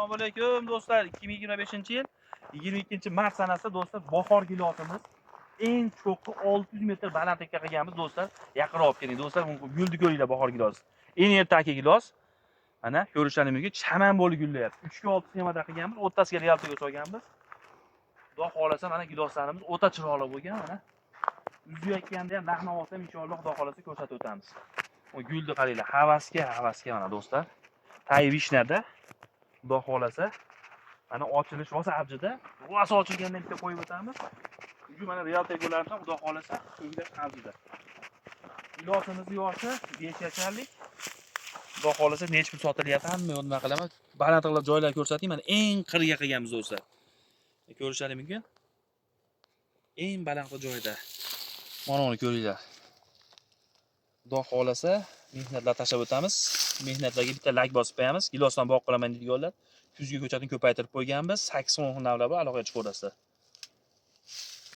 Assalomu alaykum do'stlar. 2025-yil 22-mart sanasida do'stlar, bahor gilosimiz eng cho'qqi 600 metr balandlikka qilganmiz do'stlar. Yaqinroq olib keling do'stlar, gulni ko'ringlar, bahor gilosi. Eng ertaki gilos. Mana ko'rishlaring mumkin, chaman bo'lib gullayapti. 3 ga 6 sxemada qilganmiz, o'rtasiga realtoga solganmiz. Xudo xohlasa, mana giloslarimiz o'ta chiroyli bo'lgan, mana. Uzayotganda ham, narx navosini ham inshaalloh, Xudo xohlasa, ko'rsatib o'tamiz. Bu gulni qaranglar, havasga, havasga mana do'stlar. Tay vishnada, Xudo xohlasa, mana ochilish rosa avjida. Rosa ochilganda bitta qo'yib o'tamiz. Bugun mana real teglarimiz ham, Xudo xohlasa, ko'nglash avjida. Gilosimizni yoshi 5 yasharlik. Xudo xohlasa, necha pul sotilyapti, hamma yo'q nima qilaman. Baland qilib joylar ko'rsating, mana eng qirga qilganmiz do'stlar. Ko'rishlaring mumkin. Eng baland joyda. Mana uni ko'ringlar. Xudo xohlasa, mehnatlar tashlab o'tamiz. Mehnatlarga bitta layk bosib qo'yamiz. Gilosdan bog' qilaman deydiganlar, kuzgi ko'chatini ko'paytirib qo'yganmiz. 80 xil navlar bor, aloqaga chiqaverasizlar.